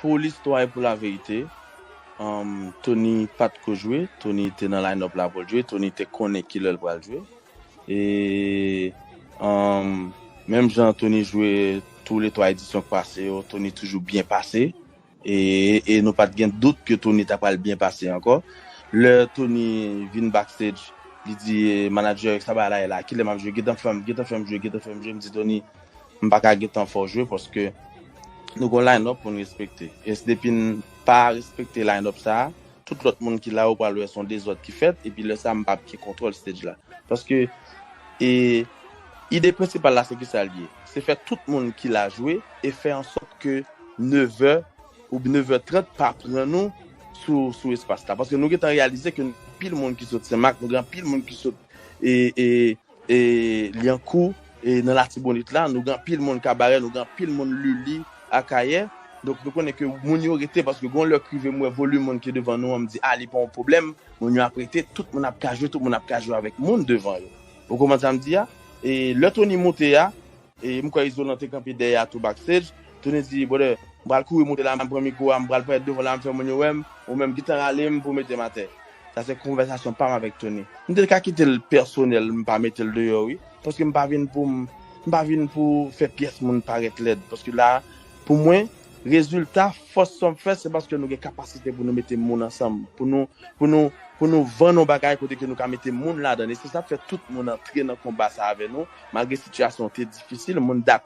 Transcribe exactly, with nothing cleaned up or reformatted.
Pou listwa e pou laverite, um, Tony pa t ko jwe. Tony te nan line-up la pou l jwe. Tony te konnen kilè l pral jwe. E um, menm jan Tony jwe tou le twa edisyon k pase yo, Tony toujou byen pase. E, e nou pa t gen dout ke Tony ta pral byen pase ankò. Lè Tony vin backstage, li di, "Manager, sa bagay la ye la, kilè m ap jwe? Gentan fè m, gentan fè m jwe, gentan fè m jwe." M di, "Tony, m pa ka gentan fè w jwe paske nou gon line-up pou n respekte. E si depi n pa respekte line-up sa a, tout lòt moun ki la yo pral wè se yon dezòd ki fèt, epi lè sa a, m p ap gen kontwòl stage la." Paske e, ide prensipal la, se ki sa l ye? Se fè tout moun ki la jwe e fè an sòt ke nevè ou nevè trant pa pran nou sou, sou espas la. Paske nou gentan reyalize ke anpil moun ki sot Senmak, nou gen anpil moun ki sot e, e, e, Lyankou, e, nan Latibonit la, nou gen anpil moun Kabarè, nou gen anpil moun Lili, Akayè. Donk, nou konnen ke moun yo rete, paske gon lè k rive m wè volim moun ki devan nou an, m di, "A, li pa yon pwoblèm." Moun yo ap rete, tout moun ap ka jwe, tout moun ap ka jwe avèk moun devan yo. Ou konprann sa m di a? E lè Tony monte a, e m kwè Izolan te kanpe dèyè a tou backstage. Tony di, "Brother, m pral kouri monte la, m pran mikwo a, m pral parèt devan la, m fè moun yo wè m, ou menm gentan rale m pou mete m atè." Sa se konvèsasyon pa m avèk Tony. M te ka kite l pèsonèl, m pa mete l deyò, wi. Paske m pa vin pou m, m pa vin pou fè pyès moun parèt lèd. Paske la, pou mwen, rezilta, fòs sa m fè, se paske nou gen kapasite pou nou mete moun ansanm, pou nou, pou nou, pou nou vann yon bagay kote ke nou ka mete moun ladan. E se sa k fè tout moun antre nan konba sa avè nou, malgre sitiyasyon te difisil, moun dakò